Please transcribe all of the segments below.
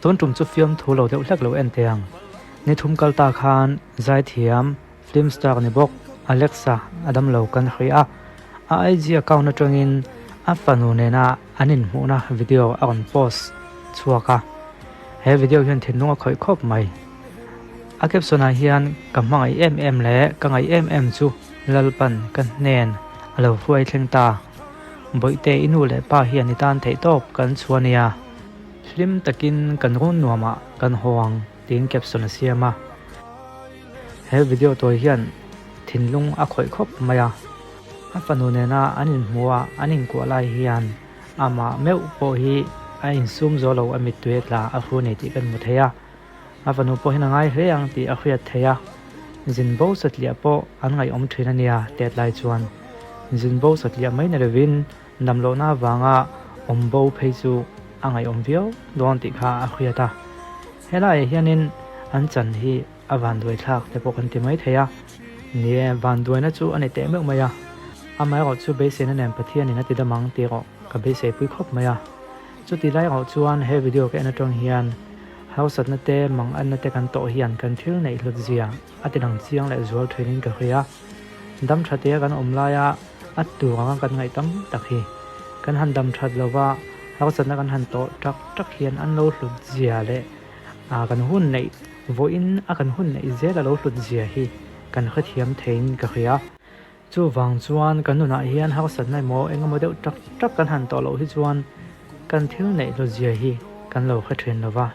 Tun tum chu fiamthu lo deuh hlek lo en teh ang. Ni thum kal ta khan zaithiam, film star ni bawk Alexa a damlo kan hria a, a IG account atangin a fanu nena an inhmuhna video a rawn post chhuak a. He video hian thinlung a khawih khawp mai. A caption ah hian ka hmangaih em em leh ka ngaih em em chu Lalpan ka hnen a lo hruai thleng ta. Bawihte i nu leh pa hian i tan theih tawp kan chhuah nia. Hlim takin kan run nuamah kan haw ang tiin caption a siam a. He video tawi hian thinlung a khawih khawp mai a. A fanu nena an inhmuh a an inkuah lai hian amah meuh pawh hi a insum zo lo a mittui a tla a hru nei tih kan hmu thei a. A fanu pawh hian a ngai hle ang tih a hriat theih a. Zin bo satliah pawh an ngaihawm thin a nia tet lai chuan. Zin bo satliah mai ni lovin Damlohna avanga awm bo phei chu a ngaihawm viau dawn tih kha a hriat a. Helaiah hianin an chan hi a vanduai thlak te pawh kan ti mai thei a. Ni e, vanduaina chu a ni teh meuh mai a. Amaherawh chu beiseina nen Pathianin a ti dam ang tih erawh ka beiseipui khawp mai a. Chuti lai erawh chuan he video ka en atang hian hausatna te manganna te kan tawh hian kan thil neih hlut zia a ti dang chiang leh zual thinin ka hria. Dam tha tea kan awm laia a tur anga kan ngaih tam tak hi. Kan han dam that lova harsatna kan han tawh tak tak hian an lo hlut zia leh kan hun neih vawiin a kan hun neih zel a lo hlut zia hi kan hrethiam theiin ka hria. Chuvang chuan kan nunah hian harsatna emaw eng emaw deuh tak tak kan han tawh loh hi chuan kan thil neih hlut zia hi kan lo hre thin lova.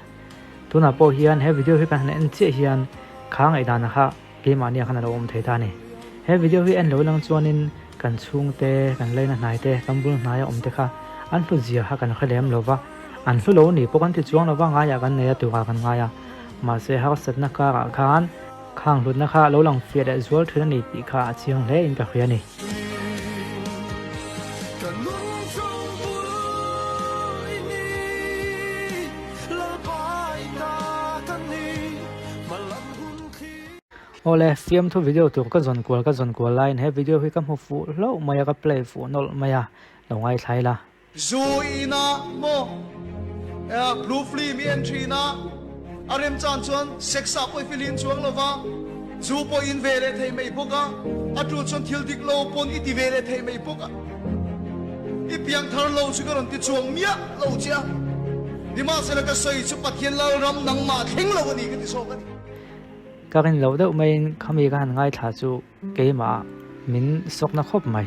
Tunah pawh hian he video hi kan han en chiah hian kha ngaihdan kha Keimahnia khan a lo awm thei ta a ni. He video hi en lo lang chuanin kan chhungte, kan leina hnaite, kan bul hnaia awmte kha an hlu zia kha kan hre lem lo va, an hlu lo ni pawh kan ti chuang lo va, ngaiah kan nei a, turah kan ngai a. Mahse harsatna karah khan khang hlutna kha a lo lang fiah leh zual thin a ni tih kha a chiang hle in ka hria a ni. Awle, fiamthu video tur ka zawn kual ka zawn kual laiin he video hi ka hmu fuh hlauh mai a, ka play fuh nawlh mai a, lo ngaithla ila. Zu ina maw blue film i en thin a, a remchan chuan sex ah pawh i filin chuang lo va, zu pawh i in ve leh thei mai bawk a, a tul chuan thil dik lo pawn i ti ve leh thei mai bawk a, i piangthar lo chu ka rawn ti chuang miah lo che a, nimahsela ka sawi chu Pathian Lalram nangmah thleng lo a ni ka ti zawk a ni. Ka rin loh deuh maiin khami ka han ngaithla chu keimah min sawkna khawp mai.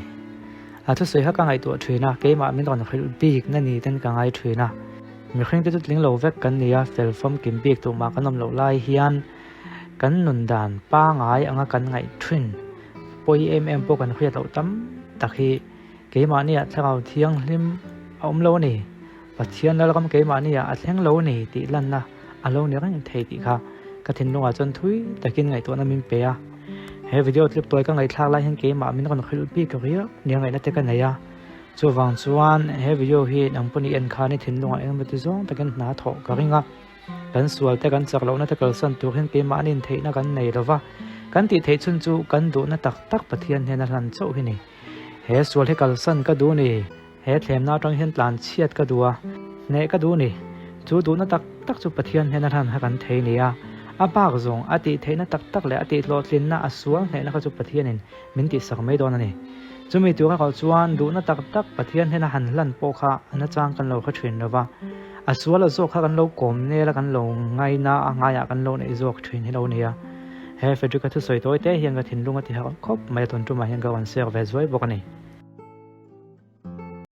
A thusawi kha ka ngaihtuah thin a, keimah min rawn hrilh bik na ni ten ka ngai thin a. Mihring te chu tling lo vek kan ni a, fel famkim bik tumah kan awm loh lai hian kan nun dan pangai anga kan ngaih thin pawi em em pawh kan hriat loh tam tak hi keimahniah thlarau thianghlim a awm lo a ni. Pathian Lalram keimahniah a thleng lo a ni tih lanna a lo ni reng thei tih kha ka thinlungah chuan thui takin ngaihtuahna min pe a. He video clip tawi ka ngaihthlak lai hian keimah min rawn hrilh bik riau nia ngaihna te ka nei a. Chuvang chuan he video hi nang pawh ni en khan i thinlungah engemaw ti zawng takin hna thawh ka ring a. Kan sual te kan chak lohna te kalsan tur hian keimah an intheihna kan nei lo va. Kan tih theih chhun chu kan duhna tak tak Pathian hnena hlan chauh hi ni. He sual hi kalsan ka duh ni. He thlemna atang hian tlan chhiat ka duh a, hneh ka duh ni. Chu duhna tak tak chu Pathian hnena hlan kha kan thei ni a. A bak zawng, a tih theihna tak tak leh a tih hlawhtlinna, a sual hnehna kha chu Pathianin min tihsak mai dawn a ni. Chumi tur erawh chuan duhna tak tak Pathian hnena han hlan pawh kha a nachang kan lo hre thin lo va. A sual a zawk kha kan lo kawm nel a, kan lo ngaina a, ngaiah kan lo neih zawk thin hi lo ni a. He Frederick-a thusawi tawi te hian ka thinlung a ti harh khawp mai a, tun tumah hian ka rawn share ve zuai bawk a ni.